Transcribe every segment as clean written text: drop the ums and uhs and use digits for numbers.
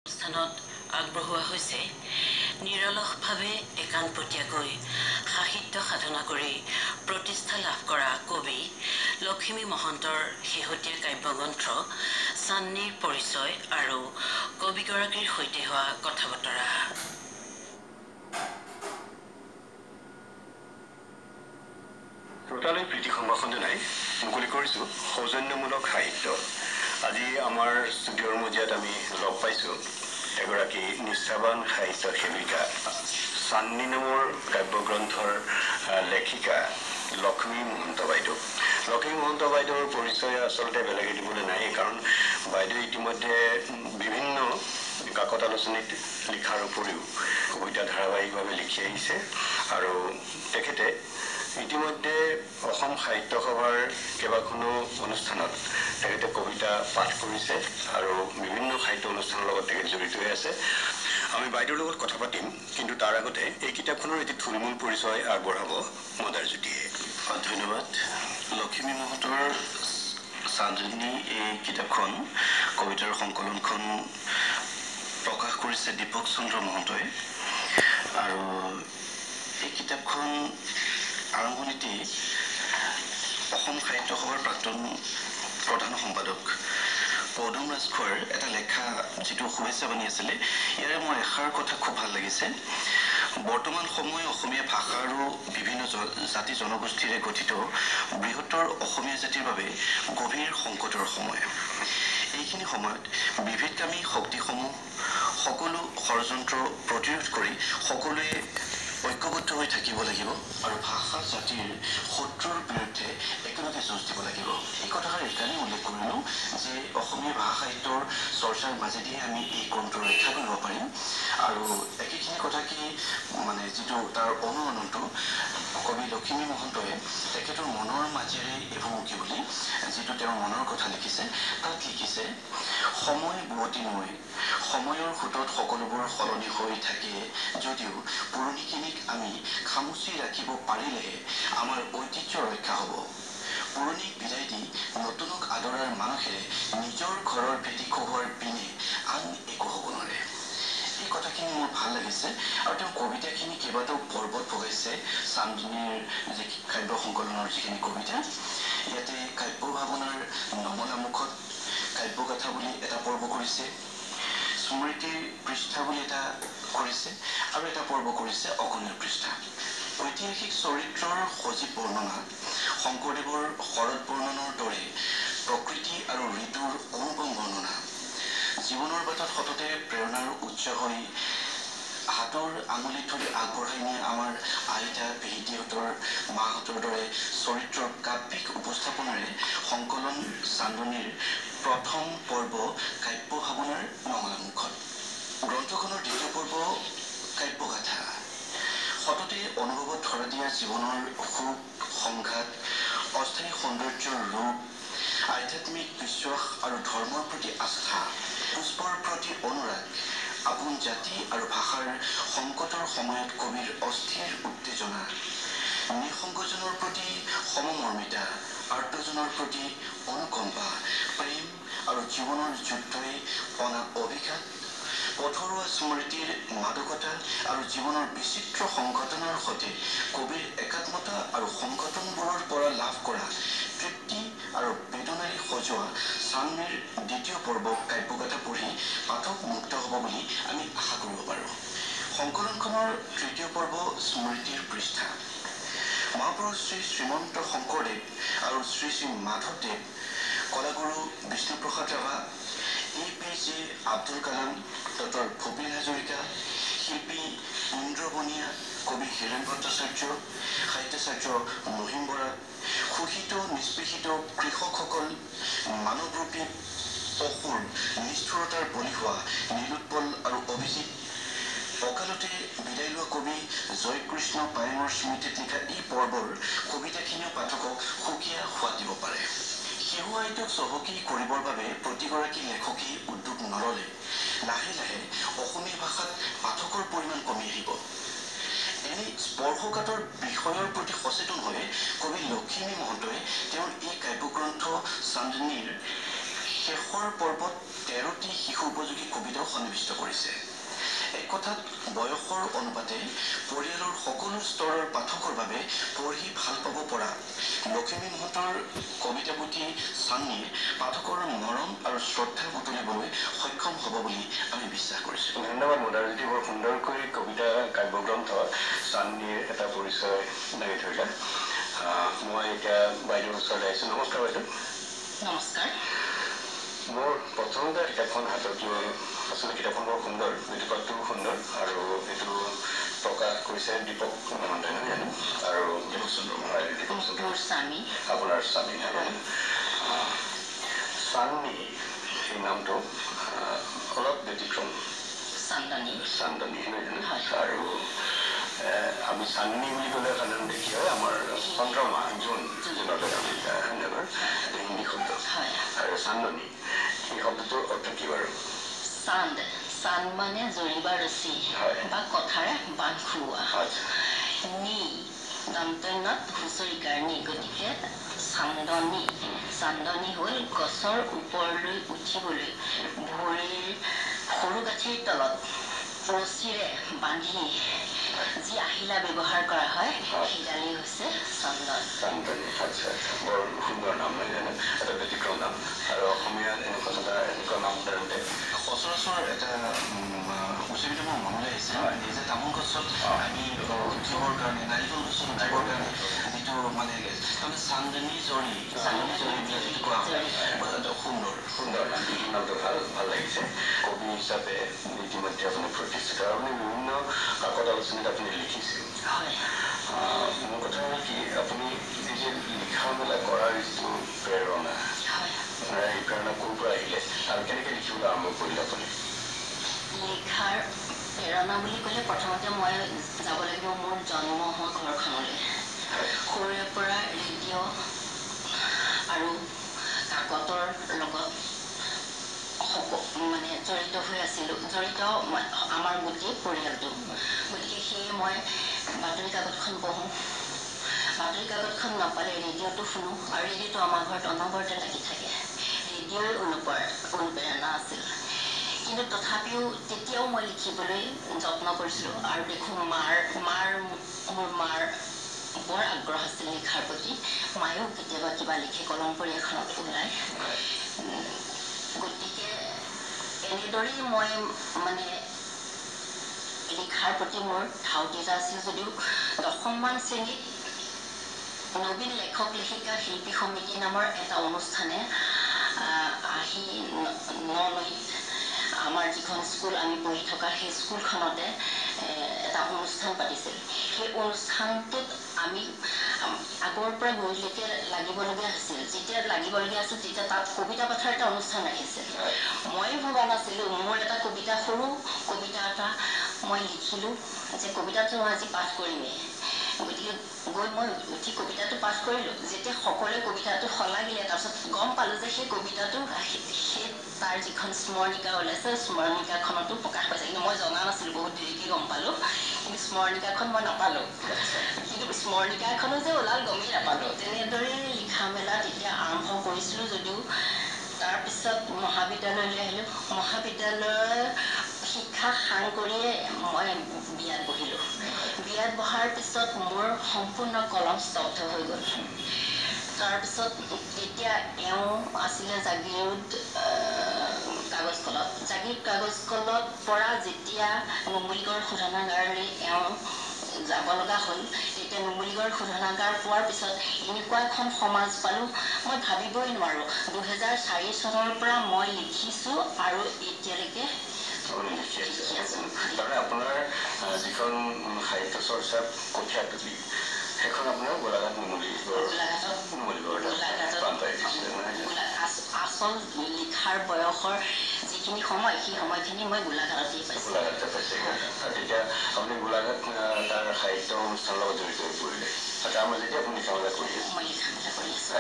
অনুষ্ঠানত আগবঢ়োৱা হৈছে নিৰলসভাৱে একাণপতীয়াকৈ সাহিত্য সাধনা কৰি প্ৰতিষ্ঠা লাভ কৰা কবি লখিমী মহন্তৰ শেহতীয়া কাব্যগ্ৰন্থ চান্নীৰ পৰিচয় আৰু কবিগৰাকীৰ সৈতে হোৱা কথা বতৰা। শ্ৰোতালৈ প্ৰীতি সম্ভাষণ জনাই মুকলি কৰিছোঁ সৌজন্যমূলক সাহিত্য। আজি আমাৰ ষ্টুডিঅ'ৰ মজিয়াত আমি লগ পাইছোঁ এগৰাকী নিষ্ঠাবান সাহিত্য সেৱিকা, চান্নী নামৰ কাব্যগ্ৰন্থৰ লেখিকা লক্ষ্মী মহন্ত বাইদেউ। লক্ষ্মী মহন্ত বাইদেউৰ পৰিচয় আচলতে বেলেগে দিবলৈ নাই, কাৰণ বাইদেউ ইতিমধ্যে বিভিন্ন কাকত আলোচনীত লিখাৰ উপৰিও কবিতা ধাৰাবাহিকভাৱে লিখি আহিছে আৰু তেখেতে ইতিমধ্যে অসম সাহিত্য সভাৰ কেইবাখনো অনুষ্ঠানত তেখেতে কবিতা পাঠ কৰিছে আৰু বিভিন্ন সাহিত্য অনুষ্ঠানৰ লগত তেখেত জড়িত হৈ আছে। আমি বাইদেউৰ লগত কথা পাতিম, কিন্তু তাৰ আগতে এই কিতাপখনৰ এটি থুলমূল পৰিচয় আগবঢ়াব মদাৰজ্যোতিয়ে। ধন্যবাদ। লখিমী মহন্তৰ চান্দনী এই কিতাপখন, কবিতাৰ সংকলনখন প্ৰকাশ কৰিছে দীপক চন্দ্ৰ মহন্তই আৰু এই কিতাপখন আৰম্ভণিতেই অসম সাহিত্য সভাৰ প্ৰাক্তন প্ৰধান সম্পাদক পদুম ৰাজখোৱাৰ এটা লেখা, যিটো শুভেচ্ছা বাণী আছিলে, ইয়াৰে মোৰ এষাৰ কথা খুব ভাল লাগিছে। বৰ্তমান সময় অসমীয়া ভাষা আৰু বিভিন্ন জাতি জনগোষ্ঠীৰে গঠিত বৃহত্তৰ অসমীয়া জাতিৰ বাবে গভীৰ সংকটৰ সময়। এইখিনি সময়ত বিভেদকামী শক্তিসমূহ সকলো ষড়যন্ত্ৰ প্ৰতিৰোধ কৰি সকলোৱে ঐক্যবদ্ধ হৈ থাকিব লাগিব আৰু ভাষা জাতিৰ শত্ৰুৰ বিৰুদ্ধে একেলগে যুঁজ দিব লাগিব। এই কথাষাৰ এইকাৰণেই উল্লেখ কৰিলোঁ যে অসমীয়া ভাষা সাহিত্যৰ চৰ্চাৰ মাজেদিহে আমি এই কণটো ৰক্ষা কৰিব পাৰিম। আৰু একেখিনি কথাকে মানে যিটো তাৰ অনুৰণনটো কবি লখিমী মহন্তই তেখেতৰ মনৰ মাজেৰে এভুমুকি বুলি যিটো তেওঁৰ মনৰ কথা লিখিছে, তাত লিখিছে, সময় বোৱতী নৈ, সময়ৰ সোঁতত সকলোবোৰ সলনি হৈ থাকে যদিও পুৰণিখিনিক আমি খামুচি ৰাখিব পাৰিলেহে আমাৰ ঐতিহ্য ৰক্ষা হ'ব। পুৰণিক বিদায় দি নতুনক আদৰাৰ মানসেৰে নিজৰ ঘৰৰ ভেটি খহোৱাৰ পিনে আন একো হ'ব নোৱাৰে। এই কথাখিনি মোৰ ভাল লাগিছে। আৰু তেওঁ কবিতাখিনি কেইবাটাও পৰ্বত ভগাইছে। চান্দনীৰ যি কাব্য সংকলনৰ যিখিনি কবিতা, ইয়াতে কাব্য ভাৱনাৰ নমলা মুখত কাব্যগাথা বুলি এটা পৰ্ব কৰিছে, স্মৃতিৰ পৃষ্ঠা বুলি এটা কৰিছে আৰু এটা পৰ্ব কৰিছে অগণিত পৃষ্ঠা। ঐতিহাসিক চৰিত্ৰৰ সজীৱ বৰ্ণনা, শংকৰদেৱৰ শৰৎ বৰ্ণনৰ দৰে প্ৰকৃতি আৰু ঋতুৰ অনুপম বৰ্ণনা, জীৱনৰ বাটত সততে প্ৰেৰণাৰ উৎস হৈ হাতৰ আঙুলিত ধৰি আগবঢ়াই নিয়া আমাৰ আইতা পেহীহঁতৰ মাহঁতৰ দৰে চৰিত্ৰৰ কাব্যিক উপস্থাপনাৰে সংকলন চান্দনীৰ প্ৰথম পৰ্ব কাব্য ভাৱনাৰ নঙলা মুখত। গ্ৰন্থখনৰ দ্বিতীয় পৰ্ব কাব্যগাথা, সততে অনুভৱত ধৰা দিয়া জীৱনৰ সুখ সংঘাত, অস্থায়ী সৌন্দৰ্যৰ ৰূপ, আধ্যাত্মিক বিশ্বাস আৰু ধৰ্মৰ প্ৰতি আস্থা, পুষ্পৰ প্ৰতি অনুৰাগ, আপোন জাতি আৰু ভাষাৰ সংকটৰ সময়ত কবিৰ অস্থিৰ উত্তেজনা, নিসংগজনৰ প্ৰতি সমমৰ্মিতা, আৰ্তজনৰ প্ৰতি অনুকম্পা, প্ৰেম আৰু জীৱনৰ যুদ্ধই অনা অভিঘাত, পথৰুৱা স্মৃতিৰ মাদকতা আৰু জীৱনৰ বিচিত্ৰ সংঘটনৰ সৈতে কবিৰ একাত্মতা আৰু সংঘটনবোৰৰ পৰা লাভ কৰা তৃপ্তি আৰু বেদনাৰে সজোৱা চান্নীৰ দ্বিতীয় পৰ্ব কাব্যগাথা পঢ়ি পাঠক মুক্ত হ'ব বুলি আমি আশা কৰিব পাৰোঁ। সংকলনখনৰ তৃতীয় পৰ্ব স্মৃতিৰ পৃষ্ঠা, মহাপুৰুষ শ্ৰী শ্ৰীমন্ত শংকৰদেৱ আৰু শ্ৰী শ্ৰী মাধৱদেৱ, Kalaguru Bishnuprasad Rabha, A P J Abdul Kalam, doctor Bhupen Hazarika, শিল্পী ইন্দ্ৰ বণিয়া, কবি হীৰেণ ভট্টাচাৰ্য, সাহিত্যাচাৰ্য মহিম বৰা, শোষিত নিষ্পেষিত কৃষকসকল, মানৱৰূপী পশুৰ নিষ্ঠুৰতাৰ বলি হোৱা নীলোৎপল আৰু অভিজিত, অকালতে বিদায় লোৱা কবি জয়কৃষ্ণ পায়েঙৰ স্মৃতিত লিখা এই পৰ্বৰ কবিতাখিনিও পাঠকক সুকীয়া সোৱাদ দিব পাৰে। শিশু সাহিত্যক চহকী কৰিবৰ বাবে প্ৰতিগৰাকী লেখকেই উদ্যোগ নল'লে লাহে লাহে অসমীয়া ভাষাত পাঠকৰ পৰিমাণ কমি আহিব। এনে স্পৰ্শকাতৰ বিষয়ৰ প্ৰতি সচেতন হৈ কবি লখিমী মহন্তই তেওঁৰ এই কাব্যগ্ৰন্থ চান্দনীৰ শেষৰ পৰ্বত 13টি শিশু উপযোগী কবিতাও সন্নিৱিষ্ট কৰিছে। এক কথাত বয়সৰ অনুপাতে পৰিয়ালৰ সকলো স্তৰৰ পাঠকৰ বাবে পঢ়ি ভাল পাব পৰা লখিমী মহন্তৰ কবিতা পুথি চান্নীয়ে পাঠকৰ মৰম আৰু শ্ৰদ্ধা বুটলিবলৈ সক্ষম হ'ব বুলি আমি বিশ্বাস কৰিছোঁ। ধন্যবাদ মদাৰজ্যোতি, বৰ সুন্দৰকৈ কবিতা কাব্যগ্ৰন্থ চান্নীৰ এটা পৰিচয় দাঙি ধৰিলে। মই এতিয়া বাইদেউৰ ওচৰলৈ আহিছোঁ। নমস্কাৰ বাইদেউ। নমস্কাৰ। মোৰ প্ৰথমতে কিতাপখন হাতত লৈ, আচলতে কিতাপখন বৰ সুন্দৰ, ঋতুপাতটোও সুন্দৰ, আৰু এইটো প্ৰকাশ কৰিছে দীপক মহন্তই, নহয় জানো? আৰু দীপক চন্দ্ৰ, দীপক চন্দ্ৰ স্বামী, আপোনাৰ স্বামী, নহয়? চান্নী এই নামটো অলপ ব্যতিক্ৰম। চান্দনী, চান্দনী, নহয় জানো? আৰু আমি চান্নী বুলি ক'লে সাধাৰণতে কি হয়, আমাৰ চন্দ্ৰমা, জোন, জোনলৈ আমি হিন্দী শব্দ। আৰু চান্দনী এই শব্দটোৰ অৰ্থ কি বাৰু? চান্দ, চান্দ মানে জৰি বা ৰছী বা কথাৰে বান্ধ খুওৱা। নি দন্তন্যত হুঁচৰিকাৰ নি, গতিকে চান্দনী। চান্দনী হ'ল গছৰ ওপৰলৈ উঠিবলৈ ভৰিৰ সৰু গাঁঠিৰ তলত ৰছীৰে বান্ধি যি আহিলা ব্যৱহাৰ কৰা হয়, সেইডালেই হৈছে চন্দন। চান্দনী, আচ্ছা আচ্ছা, বৰ সুন্দৰ নাম, নহয় জানো? এটা ব্যতিক্ৰম নাম, আৰু অসমীয়াত এনেকুৱা নাম সাধাৰণতে সচৰাচৰ এটা উচ্চবিদ্য মোৰ মনলৈ আহিছে এই যে তামোল গছত আমি উঠিবৰ কাৰণে, নাৰিকল গছত উঠিবৰ কাৰণে যিটো মানে তাৰমানে চান্দনী জৰি, চান্দনী জৰি বুলি যিটো কোৱা হয়, সুন্দৰ সুন্দৰ নাম, নামটো ভাল ভাল লাগিছে। কবি হিচাপে ইতিমধ্যে আপুনি প্ৰতিষ্ঠিত, আৰু আপুনি বিভিন্ন কাকত আলোচনীত আপুনি লিখিছিল। মোৰ কথা হ'ল কি, আপুনি এই যে লিখা মেলা কৰাৰ যিটো প্ৰেৰণা, আপোনাৰ এই প্ৰেৰণা ক'ৰ পৰা আহিলে আৰু কেনেকৈ লিখিবলৈ আৰম্ভ কৰিলে আপুনি? লিখাৰ প্ৰেৰণা বুলি ক'লে প্ৰথমতে মই যাব লাগিব মোৰ জন্ম হোৱা ঘৰখনলৈ। সৰুৰে পৰা ৰেডিঅ' আৰু কাকতৰ লগত মানে জড়িত হৈ আছিলোঁ, জড়িত আমাৰ গোটেই পৰিয়ালটো। গতিকে সেয়ে মই বাতৰি কাকতখন পঢ়োঁ, বাতৰি কাকতখন নাপালে ৰেডিঅ'টো শুনো, আৰু ৰেডিঅ'টো আমাৰ ঘৰত অনবৰতে লাগি থাকে। ৰেডিঅ'ই অনুপ্ৰেৰণা আছিল। কিন্তু তথাপিও তেতিয়াও মই লিখিবলৈ যত্ন কৰিছিলোঁ, আৰু দেখোঁ মাৰ মাৰ মোৰ মাৰ বৰ আগ্ৰহ আছিল লিখাৰ প্ৰতি। মায়েও কেতিয়াবা কিবা লিখে, কলমপৰি এখনত ওলায়। গতিকে এনেদৰেই মই মানে লিখাৰ প্ৰতি মোৰ ধাউতি এটা আছিল যদিও দশমমান শ্ৰেণীত নবীন লেখক লেখিকা শিল্পী সমিতি নামৰ এটা অনুষ্ঠানে আহি ননৈত আমাৰ যিখন স্কুল আমি পঢ়ি থকা সেই স্কুলখনতে এটা অনুষ্ঠান পাতিছিল। সেই অনুষ্ঠানটোত আমি আগৰ পৰা গধূলিলৈকে লাগিবলগীয়া হৈছিল। যেতিয়া লাগিবলগীয়া আছিল তেতিয়া তাত কবিতা পাঠৰ এটা অনুষ্ঠান ৰাখিছিল। ময়ো ভবা নাছিলোঁ, মোৰ এটা কবিতা, সৰু কবিতা এটা মই লিখিলোঁ যে কবিতাটো মই আজি পাঠ কৰিমেই। গতিকে গৈ মই উঠি কবিতাটো পাঠ কৰিলোঁ। যেতিয়া সকলোৱে কবিতাটো শলাগিলে, তাৰপিছত গম পালোঁ যে সেই কবিতাটো সেই তাৰ যিখন স্মৰণিকা ওলাইছে, স্মৰণিকাখনতো প্ৰকাশ পাইছে। কিন্তু মই জনা নাছিলোঁ, বহুত দেৰিকৈ গম পালোঁ। কিন্তু স্মৰণিকাখন মই নাপালোঁ, কিন্তু স্মৰণিকাখনো যে ওলাল গমেই নাপালোঁ। তেনেদৰেই লিখা মেলা তেতিয়া আৰম্ভ কৰিছিলোঁ যদিও তাৰপিছত মহাবিদ্যালয়লৈ আহিলোঁ। মহাবিদ্যালয়ৰ শিক্ষা সাং কৰিয়ে মই বিয়াত বহিলোঁ। বিয়াত বহাৰ পিছত মোৰ সম্পূৰ্ণ কলম স্তব্ধ হৈ গ'ল। তাৰপিছত তেতিয়া এওঁ আছিলে জাগীৰোড কাগজ কলত। জাগীৰোড কাগজ কলত পৰা যেতিয়া নুমলীগড় শোধনাগাৰলৈ এওঁ যাব লগা হ'ল, তেতিয়া নুমলীগড় শোধনাগাৰ পোৱাৰ পিছত এনেকুৱা এখন সমাজ পালোঁ মই ভাবিবই নোৱাৰোঁ। 2004 চনৰ পৰা মই লিখিছোঁ আৰু এতিয়ালৈকে আপুনি লিখি আছে। তাৰমানে আপোনাৰ যিখন সাহিত্য চৰ্চা কঠীয়া তুলি, সেইখন আপোনাৰ গোলাঘাট নুমলীগড়, নুমলীগড় আচল লিখাৰ বয়সৰ যিখিনি সময়, সেই সময়খিনি মই গোলাঘাটতেই পাইছোঁ। গোলাঘাটতে পাইছে। তেতিয়া আপুনি গোলাঘাট তাৰ সাহিত্য অনুষ্ঠানৰ লগত জড়িত হৈ পৰিলে, তাৰ মাজতে আপুনি লিখা মেলা কৰি আছে। মই লিখা মেলা কৰি আছোঁ।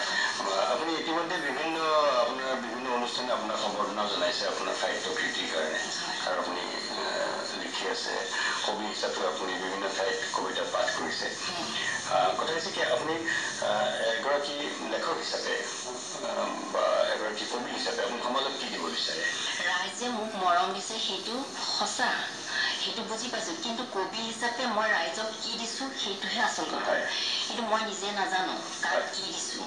আপুনি ইতিমধ্যে বিভিন্ন আপোনাৰ বিভিন্ন অনুষ্ঠানে আপোনাক সম্বৰ্ধনা জনাইছে আপোনাৰ সাহিত্য কৃতিৰ কাৰণে, আৰু আপুনি লিখি আছে। কবি হিচাপেও আপুনি বিভিন্ন ঠাইত কবিতা পাঠ কৰিছে। কথা হৈছে কি, আপুনি এগৰাকী লেখক হিচাপে বা এগৰাকী কবি হিচাপে আপুনি সমাজক কি দিব বিচাৰে? ৰাইজে মোক মৰম দিছে সেইটো সঁচা, সেইটো বুজি পাইছোঁ, কিন্তু কবি হিচাপে মই ৰাইজক কি দিছোঁ সেইটোহে আচল কথা। কিন্তু মই নিজে নাজানো কাক কি দিছোঁ,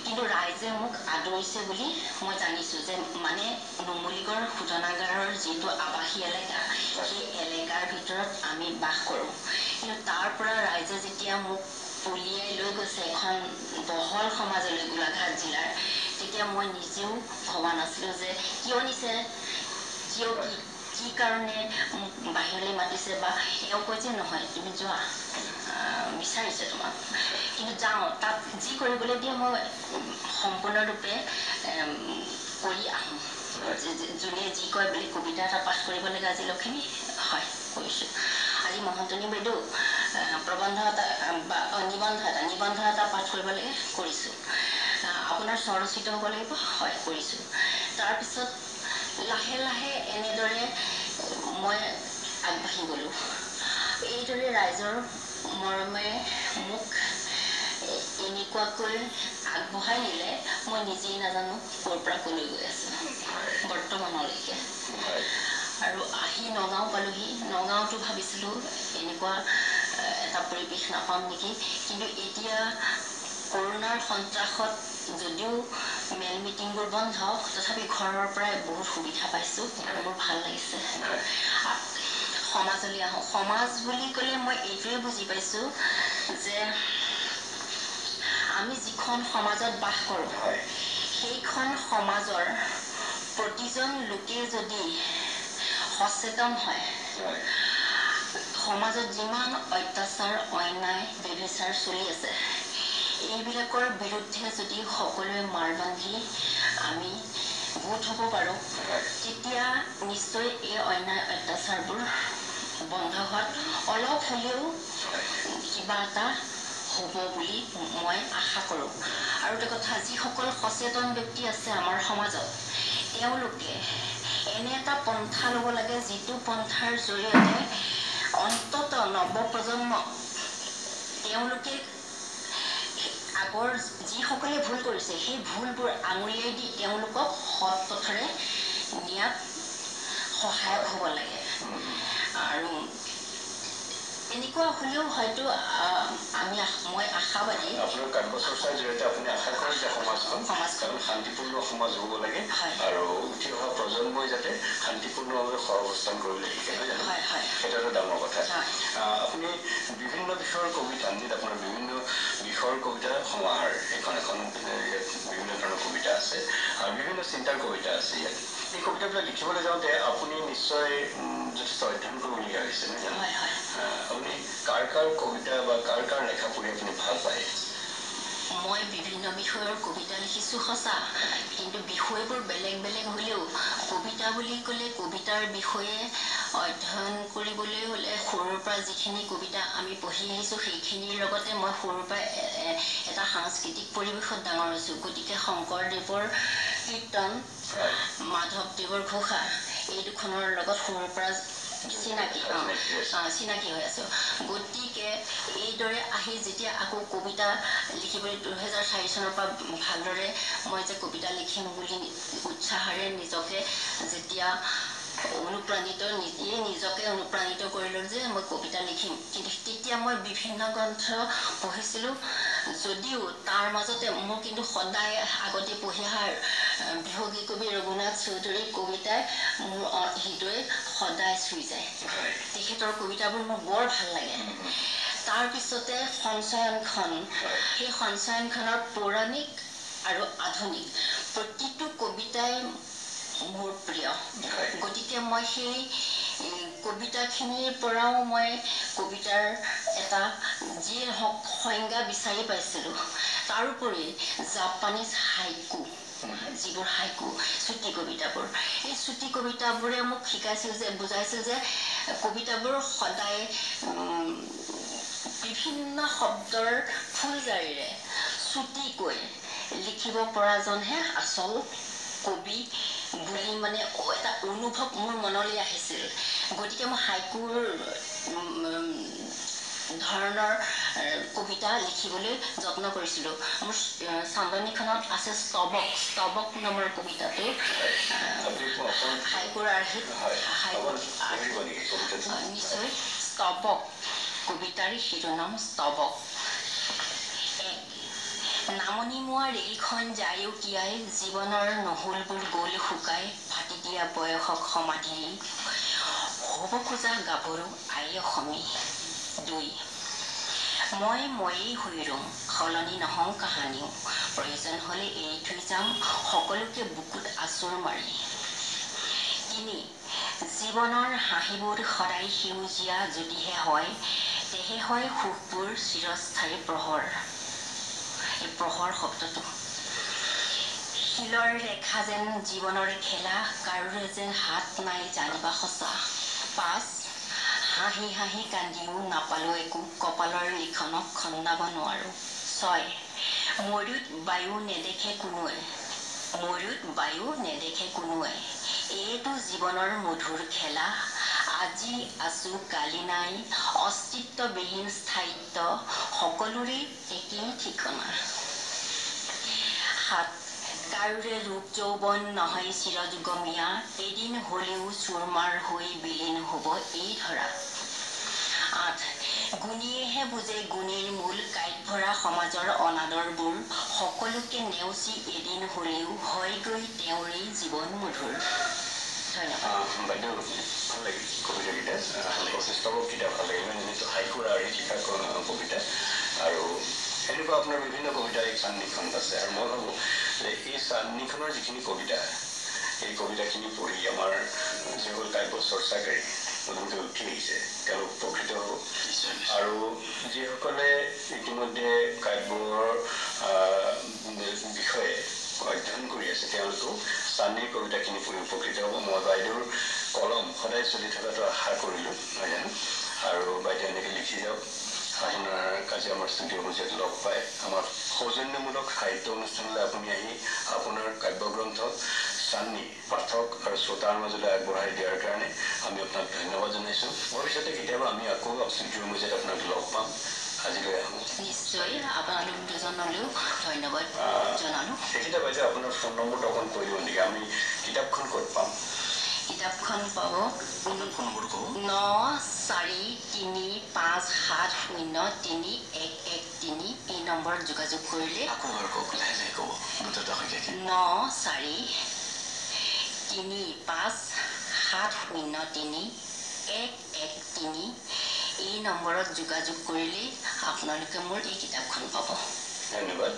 কিন্তু ৰাইজে মোক আদৰিছে বুলি মই জানিছোঁ। যে মানে নুমলীগড় শোধনাগাৰৰ যিটো আৱাসী এলেকা, সেই এলেকাৰ ভিতৰত আমি বাস কৰোঁ। কিন্তু তাৰ পৰা ৰাইজে যেতিয়া মোক উলিয়াই লৈ গৈছে এখন বহল সমাজলৈ গোলাঘাট জিলাৰ, তেতিয়া মই নিজেও ভবা নাছিলোঁ যে কিয় নিছে, কিয় কি কি কাৰণে মোক বাহিৰলৈ মাতিছে, বা এওঁ কয় যে নহয় তুমি যোৱা, বিচাৰিছে তোমাক, কিন্তু যাওঁ তাত যি কৰিবলৈ দিয়ে মই সম্পূৰ্ণৰূপে কৰি আহোঁ। যোনে যি কয় বুলি কবিতা এটা পাঠ কৰিব লাগে আজি লখিমী, হয় কৰিছোঁ। আজি মহন্তনী বাইদেউ প্ৰবন্ধ এটা বা নিবন্ধ এটা পাঠ কৰিব লাগে, কৰিছোঁ। আপোনাৰ স্বৰচিত হ'ব লাগিব, হয় কৰিছোঁ। তাৰপিছত লাহে লাহে এনেদৰে মই আগবাঢ়ি গ'লোঁ। এইদৰে ৰাইজৰ মৰমে মোক এনেকুৱাকৈ আগবঢ়াই নিলে, মই নিজেই নাজানো ক'ৰ পৰা ক'লৈ গৈ আছোঁ বৰ্তমানলৈকে। আৰু আহি নগাঁও পালোহি। নগাঁৱতো ভাবিছিলোঁ এনেকুৱা এটা পৰিৱেশ নাপাম নেকি, কিন্তু এতিয়া কৰোণাৰ সন্ত্ৰাসত যদিও মেল মিটিংবোৰ বন্ধ, তথাপি ঘৰৰ পৰাই বহুত সুবিধা পাইছোঁ আৰু মোৰ ভাল লাগিছে। সমাজলৈ আহোঁ। সমাজ বুলি ক'লে মই এইটোৱে বুজি পাইছোঁ যে আমি যিখন সমাজত বাস কৰোঁ, সেইখন সমাজৰ প্ৰতিজন লোকে যদি সচেতন হয়, সমাজত যিমান অত্যাচাৰ, অন্যায়, ব্যভিচাৰ চলি আছে, এইবিলাকৰ বিৰুদ্ধে যদি সকলোৱে মাৰ বান্ধি আমি গোট হ'ব পাৰোঁ, তেতিয়া নিশ্চয় এই অন্যায় অত্যাচাৰবোৰ বন্ধ হোৱাত অলপ হ'লেও কিবা এটা হ'ব বুলি মই আশা কৰোঁ। আৰু এটা কথা, যিসকল সচেতন ব্যক্তি আছে আমাৰ সমাজত, তেওঁলোকে এনে এটা পন্থা ল'ব লাগে যিটো পন্থাৰ জৰিয়তে অন্ততঃ নৱপ্ৰজন্মক তেওঁলোকে আগৰ যিসকলে ভুল কৰিছে সেই ভুলবোৰ আঙুলিয়াই দি তেওঁলোকক সৎ পথৰে নিয়াত সহায়ক হ'ব লাগে। আৰু এনেকুৱা হ'লেও হয়তো আমি মই আশাবাদী। আপোনাৰ কাব্য চৰ্চাৰ জৰিয়তে আপুনি আশা কৰে যে সমাজখন শান্তিপূৰ্ণ সমাজ হ'ব লাগে আৰু উঠি অহা প্ৰজন্মই যাতে শান্তিপূৰ্ণভাৱে সহাৱস্থান কৰিবলৈ শিকে, নহয় জানো? সেইটো এটা ডাঙৰ কথা। আপুনি বিভিন্ন বিষয়ৰ কবিতা, আপোনাৰ বিভিন্ন বিষয়ৰ কবিতা সমাহাৰ এইখন এখন, ইয়াত বিভিন্ন ধৰণৰ কবিতা আছে আৰু বিভিন্ন চিন্তাৰ কবিতা আছে ইয়াত। এই কবিতাবিলাক লিখিবলৈ যাওঁতে আপুনি নিশ্চয় যথেষ্ট অধ্যয়ন কৰিবলগীয়া হৈছে, নহয় জানো? আপুনি কাৰ কাৰ কবিতা বা কাৰ কাৰ লেখা পঢ়ি আপুনি ভাল পায়? মই বিভিন্ন বিষয়ৰ কবিতা লিখিছোঁ সঁচা, কিন্তু বিষয়বোৰ বেলেগ বেলেগ হ'লেও কবিতা বুলি ক'লে কবিতাৰ বিষয়ে অধ্যয়ন কৰিবলৈ হ'লে সৰুৰ পৰা যিখিনি কবিতা আমি পঢ়ি আহিছোঁ সেইখিনিৰ লগতে মই সৰুৰ পৰা এটা সাংস্কৃতিক পৰিৱেশত ডাঙৰ হৈছোঁ। গতিকে শংকৰদেৱৰ কীৰ্তন, মাধৱদেৱৰ ঘোষা, এই দুখনৰ লগত সৰুৰ পৰা চিনাকি চিনাকি হৈ আছোঁ। গতিকে এইদৰে আহি যেতিয়া আকৌ কবিতা লিখিবলৈ 2004 চনৰ পৰা ভালদৰে মই যে কবিতা লিখিম বুলি উৎসাহেৰে নিজকে যেতিয়া অনুপ্ৰাণিত, নিজে নিজকে অনুপ্ৰাণিত কৰিলোঁ যে মই কবিতা লিখিম, কিন্তু তেতিয়া মই বিভিন্ন গ্ৰন্থ পঢ়িছিলোঁ যদিও তাৰ মাজতে মোৰ কিন্তু সদায় আগতে পঢ়ি অহা বিহগী কবি ৰঘুনাথ চৌধুৰীৰ কবিতাই মোৰ হৃদয় সদায় চুই যায়। তেখেতৰ কবিতাবোৰ মোৰ বৰ ভাল লাগে। তাৰপিছতে সঞ্চয়নখন, সেই সঞ্চয়নখনৰ পৌৰাণিক আৰু আধুনিক প্ৰতিটো কবিতাই মোৰ প্ৰিয়। গতিকে মই সেই কবিতাখিনিৰ পৰাও মই কবিতাৰ এটা যি হওক সংজ্ঞা বিচাৰি পাইছিলোঁ। তাৰোপৰি জাপানীজ হাইকু, যিবোৰ হাইকু চুটি কবিতাবোৰ, এই চুটি কবিতাবোৰে মোক শিকাইছিল যে, বুজাইছিল যে কবিতাবোৰ সদায় বিভিন্ন শব্দৰ ফুলজাৰিৰে চুটিকৈ লিখিব পৰাজনহে আচল কবি বুলি মানে এটা অনুভৱ মোৰ মনলৈ আহিছিল। গতিকে মই হাইকুৰ ধৰণৰ কবিতা লিখিবলৈ যত্ন কৰিছিলোঁ। মোৰ চান্দনীখনত আছে স্তৱক, স্তৱক নামৰ কবিতাটো হাইকুৰ আৰ্হিত। নিশ্চয়। স্তৱক, কবিতাৰ শিৰোনাম স্তৱক। এক, নামনিমুৱা ৰেলখন যায়ো কিয়াই, জীৱনৰ নহলবোৰ গ'ল শুকাই, ফাটি দিয়া বয়সক সমাধি হ'ব খোজা গাভৰু আই অসমী। দুই, মই ময়েই হৈ ৰম, সলনি নহওঁ কাহানিও, প্ৰয়োজন হ'লে এৰি থৈ যাম সকলোকে বুকুত আঁচোৰ মাৰি। তিনি, জীৱনৰ হাঁহিবোৰ সদায় সেউজীয়া যদিহে হয়, তেহে হয় সুখবোৰ চিৰস্থায়ী প্ৰহৰ। এই প্ৰহৰ শব্দটো। শিলৰ ৰেখা যেন জীৱনৰ খেলা, কাৰোৰে যেন হাত নাই জানিবা সঁচা। পাঁচ, হাঁহি হাঁহি কান্দিও নাপালো একো, কপালৰ লিখনক খন্দাব নোৱাৰো। ছয়, মৰুত বায়ু নেদেখে কোনোৱে, মৰুত বায়ু নেদেখে কোনোৱে, এইটো জীৱনৰ মধুৰ খেলা, আজি আছো কালি নাই, অস্তিত্ববিহীন স্থায়িত্ব সকলোৰে একেই ঠিকনা। সাত, কাৰোৰে ৰূপ যৌৱন নহয় চিৰযুগমীয়া, এদিন হলেও চুৰমাৰ হৈ বিলীন হব এই ধৰা। আঠ, গুণীয়েহে বুজে গুণীৰ মূল, কাঁইট ভৰা সমাজৰ অনাদৰবোৰ সকলোকে নেওচি এদিন হলেও হয়গৈ তেওঁৰেই জীৱন মধুৰ। ধন্যবাদ। বাইদেউ, ভাল লাগিল কবিতাকেইটা, স্তৱককেইটা ভাল লাগিল। মানে যিটো হাইকুৰ আৰ্হিত লিখা কবিতা, আৰু এনেকুৱা আপোনাৰ বিভিন্ন কবিতা এই চান্নিখনত আছে। আৰু মই ভাবোঁ যে এই চান্নিখনৰ যিখিনি কবিতা, এই কবিতাখিনি পঢ়ি আমাৰ যিসকল কাব্য চৰ্চাকাৰী নতুনকৈ উঠি আহিছে তেওঁলোক উপকৃত হ'ব, আৰু যিসকলে ইতিমধ্যে কাব্যৰ বিষয়ে অধ্যয়ন কৰি আছে তেওঁলোকেও চান্নিৰ কবিতাখিনি পঢ়ি উপকৃত হ'ব। মই বাইদেউৰ কলম সদায় চলি থকাটো আশা কৰিলোঁ, নহয় জানো? আৰু বাইদেউ এনেকৈ লিখি যাওক। আপোনাৰ আজি আমাৰ ষ্টুডিঅ' মজিয়াত লগ পাই আমাৰ সৌজন্যমূলক সাহিত্য অনুষ্ঠানলৈ আপুনি আহি আপোনাৰ কাব্যগ্ৰন্থ চান্নি পাঠক আৰু শ্ৰোতাৰ মাজলৈ আগবঢ়াই দিয়াৰ কাৰণে আমি আপোনাক ধন্যবাদ জনাইছোঁ। ভৱিষ্যতে কেতিয়াবা আমি আকৌ ষ্টুডিঅ'ৰ মজিয়াত আপোনাক লগ পাম। আজিলৈ আহোঁ। নিশ্চয়, আপোনালোক দুজনলৈও ধন্যবাদ জনালোঁ। সেইকেইটা বাইদেউ, আপোনাৰ ফোন নম্বৰটো অকণ কৈ দিব নেকি? আমি কিতাপখন ক'ত পাম? কিতাপখন পাব 9435703113 এই নম্বৰত যোগাযোগ কৰিলে। 9435703113 এই নম্বৰত যোগাযোগ কৰিলেই আপোনালোকে মোৰ এই কিতাপখন পাব। ধন্যবাদ।